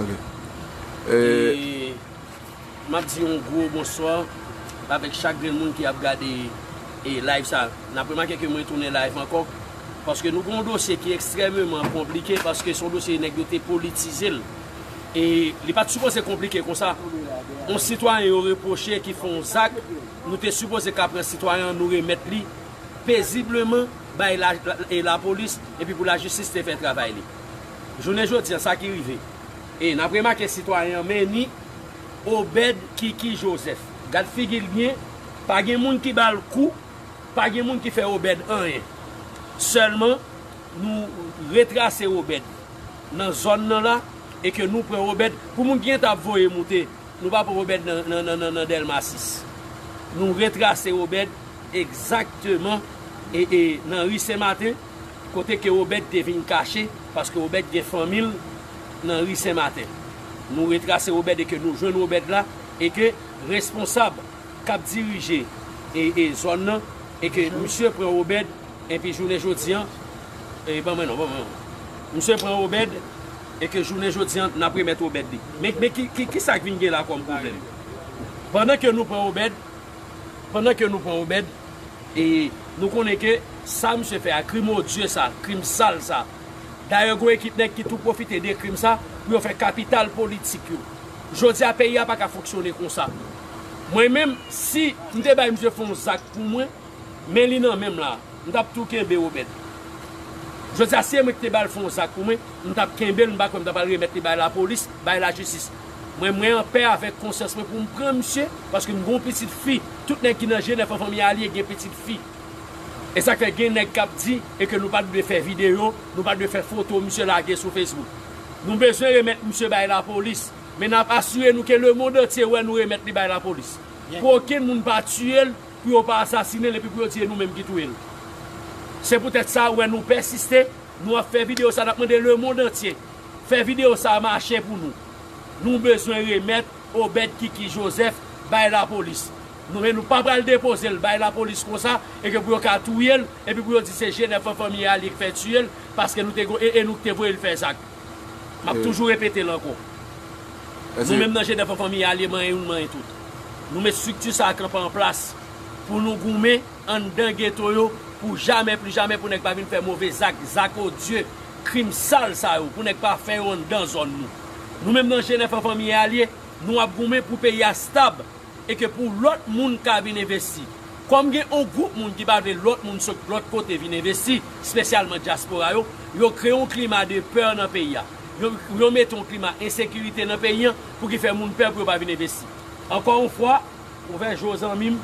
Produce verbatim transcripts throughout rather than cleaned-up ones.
Ok. E m ap di yon gwo bonswa avèk chak grenn moun ki ap gade e live sa. N ap remake ke mwen tounen live ankò, paske nou gen yon dosye ki ekstrèmeman konplike, paske se yon dosye nèg yo te politize l. E li pa t sipoze konplike konsa. Yon sitwayen yo repwoche ki fè yon zak, nou te sipoze ka pran sitwayen an, nou remèt li pezibleman bay la, la, e lapolis, epi pou lajistis te fè travay li. Jounen jodi an, sa ki rive. E n ap remake sitwayen an, men ni Obed Kiki Joseph. Gad figi l byen, pa gen moun ki ba l kou, pa gen moun ki fè Obed anyen. Sèlman, nou retrase Obed nan zòn nan la, e ke nou pran Obed, pou moun ki gentan ap voye moute, nou pa pran Obed nan, nan, nan, nan, nan Dèlma sis. Nou retrase Obed egzakteman e, e nan ri Senmaten, kote ke Obed te vin kache, paske Obed gen fanmi l nan ri Senmaten. Nou retrase Obed e ke nou jwenn Obed la, e ke responsab k ap dirije e, e zòn nan, e ke misye pran Obed, epi jounen jodi an, e ban mwen non, ban mwen non. Misye pran Obed, e ke jounen jodi an, n ap remèt Obed li. Men, men ki, ki, ki sa k vin gen la kòm pwoblèm? Pandan ke nou pran Obed, pandan ke nou pran Obed, e nou konnen ke sa misye fè a, krim odye sa, krim sal sa. Dayè, gen ekip nèg ki tou pwofite de krim sa pou yo fè kapital politik yo. Jodi a, peyi a pa ka fonksyone konsa. Mwen menm, si m te bay misye fè yon zak pou mwen, men li nan men m la, m t ap tou kenbe Obed. Jodi a, si e mwen ki te ba l fè yon zak pou mwen, m t ap kenbe l, m pa kwè m t ap al remèt li bay lapolis, bay lajistis. Mwen, mwen anpè avèk konsyans mwen pou m pran misye, paske m gen yon pitit fi. Tout nèg ki nan G nèf an fanmi Alye gen pitit fi. E sa k fè gen nèg k ap di e ke nou pa t dwe fè videyo, nou pa t dwe fè foto misye lage sou Facebook. Nou bezwen remèt misye bay lapolis, men n ap asire nou ke lemonn antye wè nou remèt li bay lapolis. Pou okenn moun pa tiye l, pou yo pa asasinen l epi pou yo di e nou menm ki touye l. Se poutèt sa, ou wè nou pèsiste, nou ap fè videyo sa, n ap mande lemonn antye fè videyo sa mache pou nou. Nou bezwen remèt Obed Kiki Joseph bay lapolis. Nou, men nou pa pral depoze l bay lapolis konsa, e ke pou yo ka touye l, epi pou yo di se G nèf an fanmi Alye k fè tiye l, paske nou te go-, e, e nou k te voye l fè zak. M ap toujou repete l ankò. Nou menm nan G nèf an fanmi Alye, manyen youn, manyen tout. Nou met estrikti sa a kanpe an plas pou nou goumen anndan geto yo pou jamè, pli jamè, pou nèg pa vin fè move zak, zak odye, krim sal sa yo, pou nèg pa fè yo anndan zòn nou. Nou menm nan G nèf an fanmi Alye, nou ap goumen pou peyi a stab e ke pou lòt moun ka vin envesti. Kòm gen yon gwoup moun ki pa vle lòt moun sot lòt kote vin envesti, espesyalman dyaspora yo, yo kreye yon klima de pè nan peyi a. Yo, yo mete yon klima ensekirite nan peyi an pou ki fè moun pè pou yo pa vin envesti. Ankò yon fwa, ouvè je w zanmi m,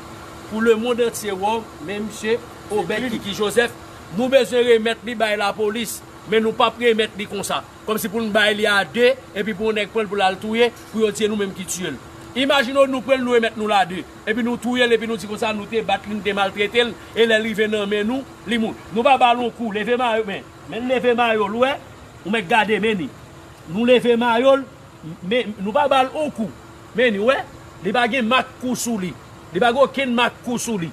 pou lemonn antye wè w, men misye Obed Kiki Joseph, nou bezwen remèt li bay lapolis, men nou p ap remèt li konsa. Kòmsi pou n bay li a de, epi pou yon nèg pran l pou l al touye, pou yo di e nou menm ki tiye l. Imajine w nou pran l, nou remèt nou l a de, epi nou touye l, epi nou di konsa nou te bat li, nou te maltrete l, e lè l rive nan men nou, li mouri. Nou pa ba l yon kou, leve mayo, men, men leve mayo l, ou wè, ou mèt gade, men ni. Nou leve mayo l, men nou pa ba l yon kou, men ni, ou wè, li pa gen mak kou sou li, li pa gen okenn mak kou sou li.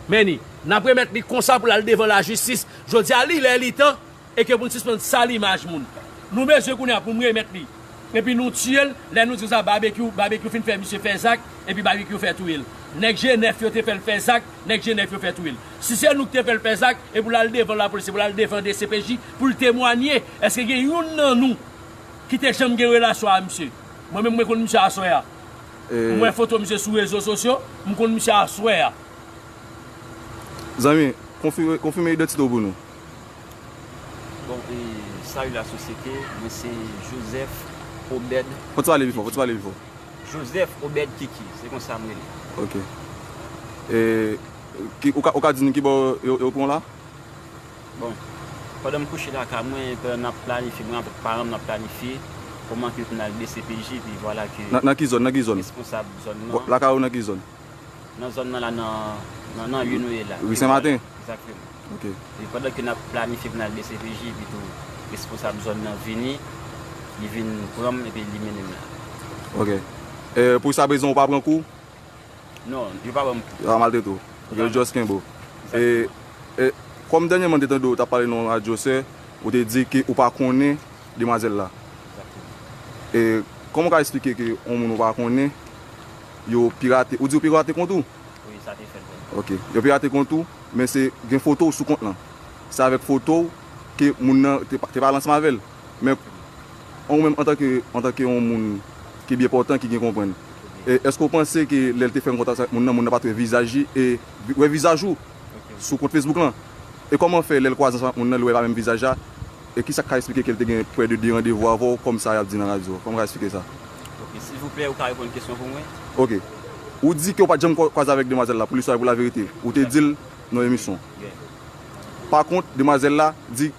Men ni, n ap remèt li konsa pou l al devan lajistis. Jodi a, li lè, li tan, e ke pou n sispann sal imaj moun. Nou bezwen kounye a pou n remèt li. Epi nou tiye l, lè nou di konsa, Babekyou, Babekyou fin fè misye fè zak, epi Babekyou fè touye l. Nèg G nèf yo te fè l fè zak, nèg G nèf yo fè touye l. Si se nou ki te fè l fè zak, e pou l al devan lapolis, e pou l al devan D C P J, pou l temwanye, èske gen youn nan nou ki te janm gen relasyon a misye? Mwen menm, mwen konn misye aswè a. M wè foto misye sou rezo sosyo, m konn misye aswè a. Zanmi, konfime, konfime idantite w pou nou. Bon, e, salut la société, mwen se Joseph Obed. Fò w pale pi fò, fò w pale pi fò. Joseph Obed Kiki, se konsa m rele. Ok. E, ki, ou ka, ou ka di nou ki bò yo, yo pran w la? Bon, pandan m kouche lakay mwen, pandan n ap planifye, mwen avèk paran m, n ap planifye kòman ke pou n al D C P J, epi vwala ke... Nan, nan ki zòn, nan ki zòn? Responsab zòn nan. Lakay ou nan ki zòn? Nan zòn nan la, nan, nan, nan ri nou ye la. Ri Senmaten? Egzakteman. Ok. E pandan ke n ap planifye pou n al D C P J, epi tou responsab zòn nan vini, li vin pran m, epi li mennen m la. Ok. E, pou jiskaprezan, ou pa pran kou? Non, yo pa ban m kou. Yo pa maltrete w. Ok, yo just kenbe w. E, e, kòm dènyèman m te tande w t ap pale nan yon radyo, sè, ou te di ke ou pa konnen demwazèl la. Egzakteman. E kòman w ka eksplike ke yon moun ou pa konnen, yo pirate, ou di yo pirate kont ou? Wi, sa te fèt vre. Ok. Yo pirate kont ou, men se gen foto w sou kont lan. Se avèk foto w ke moun nan te, te pale ansanm avè l. Men ou menm antanke, antanke yon moun ki byen pòtan, ki gen konprann, e èske w panse ke lè l te fè yon kontak avèk moun nan, moun nan pa t wè vizaj li e wè vizaj ou sou kont Facebook lan? E kòman fè lè l kwaze ansanm ak moun nan, li wè pa menm vizaj la? E kisa k ka eksplike ke l te gen prè de de randevou avè w, kòm sa y ap di nan radyo? Kòman w ka eksplike sa? Ok, silvouplè, ou ka reponn kesyon pou mwen? Ok. Ou di ke w pa t janm kwa- kwaze avèk demwazèl la, pou listwa e pou laverite. Ou te di l nan emisyon. Yeah. Pa kont, demwazèl la di,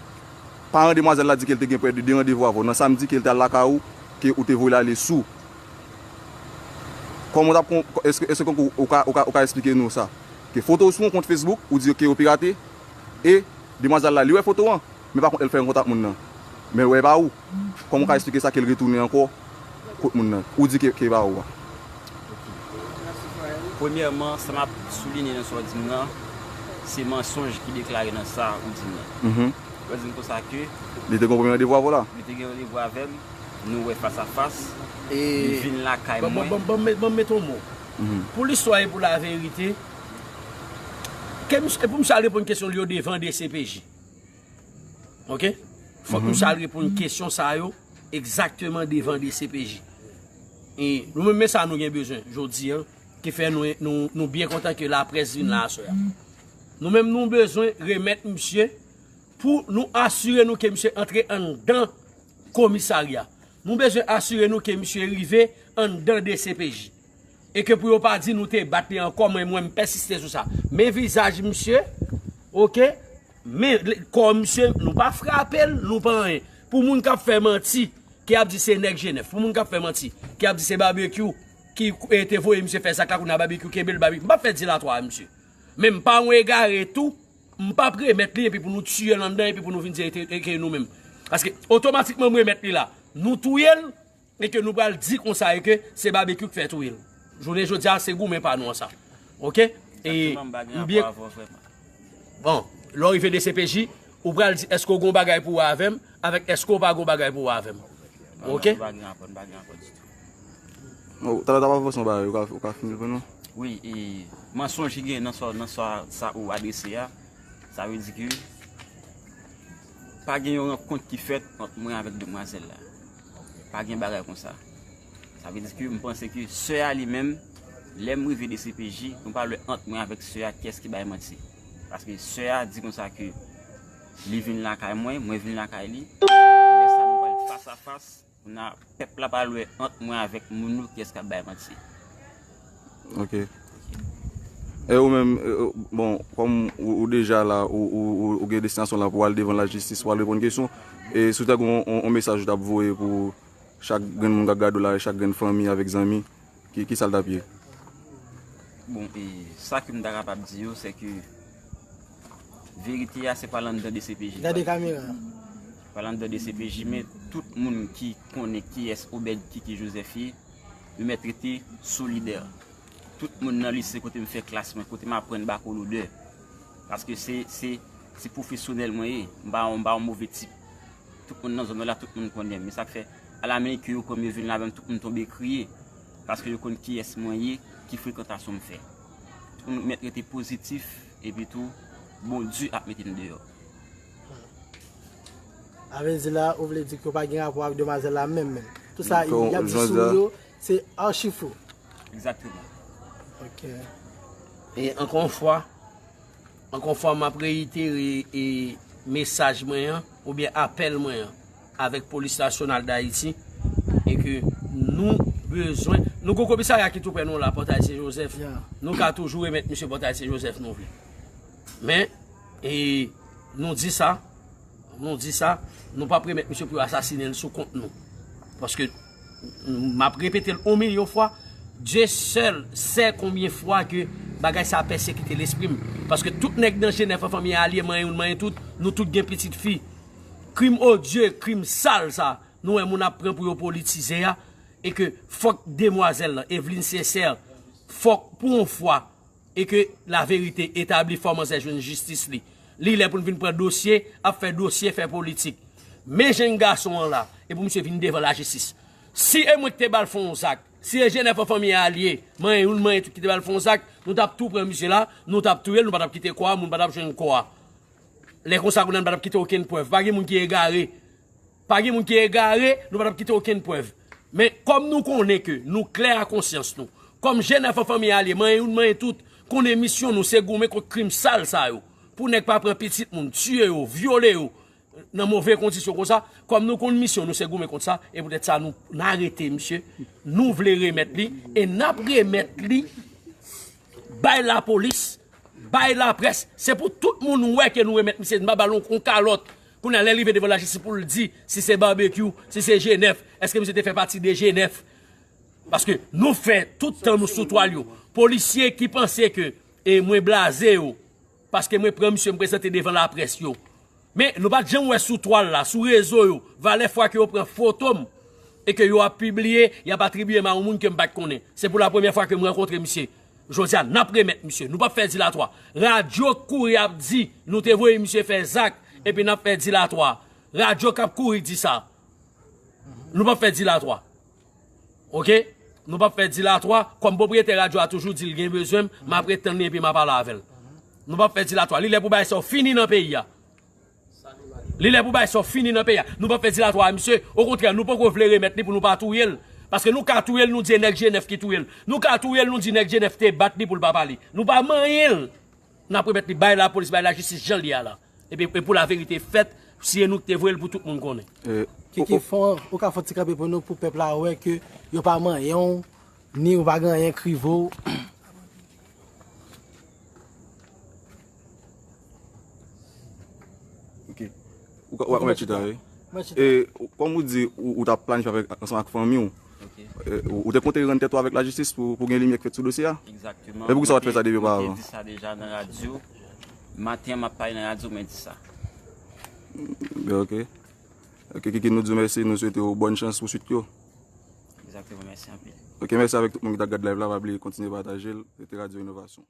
paran demwazèl la di ke l te gen prè de de randevou avè w. Nan samdi ke l te al lakay ou, ke ou te voye l ale sou. Kòman w t ap kon, èske, èske ou ka, ou ka, ou ka eksplike nou sa? Ke foto w sou yon kont Facebook, ou di ke yo pirate, e demwazèl la, li wè foto an, men pa kont, lè l fè yon kontak moun nan, men wè pa ou. Kòman w ka eksplike sa ke l retounen ankò kot moun nan? Ou di ke, ke pa ou a. Premyèman, sa m ap soulinye nan sa w di m nan, se mansonj ki deklare nan sa ou di m nan. Mhm. Ou di m konsa ke Li te gen yon premye randevou avè w la? Li te gen randevou avè m, nou wè fas a fas, li vin lakay Ban ban mwen. ban ban ban ban mete yon mo. Mhm. Pou listwa e pou laverite, ke misye, e pou misye al reponn kesyon li yo devan D C P J. Ok? Fòk misye al reponn kesyon sa yo egzakteman devan D C P J. E nou menm, men sa nou gen bezwen jodi an, ki fè nou, nou, nou byen kontan ke laprès vin la aswè a. Nou menm, nou bezwen remèt misye pou nou asire nou ke misye antre anndan komisarya. Nou bezwen asire nou ke misye rive anndan D C P J. E ke pou yo pa di nou te bat li ankò, mwen, mwen, m pèsiste sou sa. Men vizaj misye, ok? Men kò misye, nou pa frape l, nou pa anyen. Pou moun k ap fè manti, ki ap di se nèg Jenèf, pou moun k ap fè manti, ki ap di se Babekyou ki e, te voye misye fè zak la, kounye a Babekyou kenbe l, Babekyou. M p ap fè dilatwa a misye. Men m pa yon egare tou, m p ap remèt li epi pou nou tiye l anndan epi pou nou vin di e te, e ke nou menm. Paske otomatikman m remèt li la, nou touye l, e ke nou pral di konsa e ke se Babekyou k fè touye l. Jounen jodi a, se goumen pa nou an sa. Ok? E Egzakteman, m pa gen m rapò byen avè w vrèman. Bon, lè w rive D C P J, ou pral di èske w gon bagay pou wè avè m, avèk èske w pa gon bagay pou wè avè m. Ok? M pa gen rapò, m pa gen rapò ditou. Oh, talè w t ap avanse yon bagay, ou ka, ou ka fini l pou nou? Wi, e mansonj ki gen nan sa, nan sa, sa ou adrese a, sa vle di ke pa gen yon rankont ki fèt ant mwen avèk demwazèl la. Pa gen bagay konsa. Sa vle di ke m panse ke sè a li menm, lè m rive D C P J, nou pral wè ant mwen avèk sè a kiyès ki bay manti. Paske sè a di konsa ke li vin lakay mwen, mwen vin lakay li. Lè sa nou pral fas a fas, kounye a pèp la pral wè ant mwen avèk moun yo kiyès k ap bay manti. Ok. E ou menm, e, e, bon, kòm ou, ou deja la, ou, ou, ou, ou gen destinasyon la pou al devan lajistis, pou al reponn kesyon, e si w ta gen yon, yon, yon mesaj ou t ap voye pou chak grenn moun k ap gade w la, chak grenn fanmi avèk zanmi, ki, ki sa l t ap ye? Bon, e sa ke m ta kapab di yo, se ke verite a se pa l anndan D C P J. Gade kamera. Pa l anndan D C P J, men tout moun ki konnen kiyès Obed Kiki Joseph ye, yo mèt rete solidè. Tout moun nan lise kote m fè klas mwen, kote m aprann bako lodè. Paske se, se, se pwofesyonèl mwen ye. M pa, m pa yon move tip. Tout moun nan zòn nan la, tout moun konnen m. Men sa k fè, a la minit ke yo pran m, yo vin la avè m, tout moun tonbe kriye. Paske yo konn kiyès mwen ye, ki frekantasyon m fè. Tout moun mèt rete pozitif, epi tou, Bondye ap mete n deyò. A vle di la, ou vle di ke w pa gen rapò avèk demwazèl la menm menm. Tout sa y ap di sou ou yo, se achi fo. Egzakteman. Ok. E ankò yon fwa, ankò yon fwa, m ap reyitere e mesaj mwen an, oubyen apèl mwen an, avèk Polis Nasyonal Dayiti, e ke nou bezwen, nou gon komisarya ki tou prè nou la, Pòtay Sen Jozèf, Ya. Nou ka toujou remèt misye Pòtay Sen Jozèf nou vle. Men, e nou di sa, nou di sa, nou p ap remèt misye pou yo asasinen l sou kont nou. Paske, m ap repete l yon milyon fwa, Dieu seul sait combien fois que bagay sa a pèsekite lespri m. Paske tout nèg nan Jenèf an, fanmi a, alye mwen, youn mwen, tout, nou tout gen pitit fi. Krim odye, krim sal sa, nou wè moun ap pran pou yo politize a, e ke fòk demwazèl lan, Evelyne Sincère, fòk pou yon fwa, e ke laverite etabli, fò manzè jwenn jistis li. Li lè pou n vin pran dosye, ap fè dosye, fè politik. Men jèn gason an la, e pou misye vin devan lajistis. Si e mwen ki te ba l fè yon zak, si e Jenèf an fanmi a l ye, manyen youn, manyen tout ki te ba l fè yon zak, nou t ap tou pran misye la, nou t ap touye l, nou pa t ap kite kò a, moun pa t ap jwenn kò a. Lè konsa, kounye a, nou pa t ap kite okenn prèv. Pa gen moun ki egare. Pa gen moun ki egare, nou pa t ap kite okenn prèv. Men, kòm nou konnen ke nou klè a konsyans nou, kòm Jenèf an fanmi a l ye, manyen youn, manyen tout, konnen misyon nou se goumen kont krim sal sa yo. Pou nèg pa pran pitit moun, tiye yo, vyole yo, nan move kondisyon konsa, kòm nou konn misyon nou se goumen kont sa, e poutèt sa nou, n arete misye, nou vle remèt li, e n ap remèt li bay lapolis, bay laprès. Se pou tout moun wè ke nou remèt misye, n pa ba l yon, yon kalòt. Kounye a, lè l rive devan lajistis pou l di si se Babekyou, si se Jenèf, èske misye te fè pati de Jenèf? Paske nou fè tout tan nou sou twal yo. Polisye ki panse ke, e mwen blaze yo, paske mwen pran misye, m prezante devan laprès yo. Men, nou pa t janm wè sou twal la, sou rezo yo, valè fwa ke yo pran foto m e ke yo ap pibliye, y ap atribiye m a yon moun ke m pa t konnen. Se pou la premyè fwa ke m rankontre misye. Jodi a, n ap remèt misye. Nou p ap fè dilatwa. Radyo k kouri ap di, nou te voye misye fè zak, epi n ap fè dilatwa. Radyo k ap kouri di sa. Nou p ap fè dilatwa. Oke? Nou p ap fè dilatwa. Kòm pwopriyetè radyo a toujou di l gen bezwen m, m ap ret tann li epi m a pale avè l. Nou p ap fè dilatwa. Li lè pou bagay sa yo fini nan peyi a. Li lè pou bagay sa yo fini nan peyi a. Nou p ap fè dilatwa a misye. Okontrè, nou poko vle remèt li pou nou pa touye l. Paske nou ka touye l, nou di e nèg Jenèf ki touye l. Nou ka touye l, nou di nèg Jenèf te bat li pou l pa pale. Nou pa manyen l. N ap remèt li bay lapolis, bay lajistis jan l ye a la. Epi, e pou laverite fèt, si e nou ki te voye l pou tout moun konnen. E, Kiki, o, o, fon, ou ka fè yon ti kanpe pou nou, pou pèp la wè ke yo pa manyen w, ni ou pa gen anyen k rive w. Ok. Ou ka, ou ka mèt chita, wi. Mèt chita. E, kòm ou di, ou, ou t ap planifye avèk, ansanm ak fanmi w. Ok. E, ou, ou te konte rann tèt ou avèk lajistis pou, pou gen limyè k fèt sou dosye a? Egzakteman. E poukisa w pa t fè sa depi opavan? Mwen te, mwen te di sa deja nan radyo. Maten an, m ap pale nan radyo, mwen di sa. Ben, ok. Ok, Kiki, nou di w mèsi, nou swete w bòn chans pou swit yo. Egzakteman, mèsi anpil. Ok, mèsi avèk tout moun ki t ap gad live la, pa bliye kontinye pataje l, rete Radyo Inovasyon.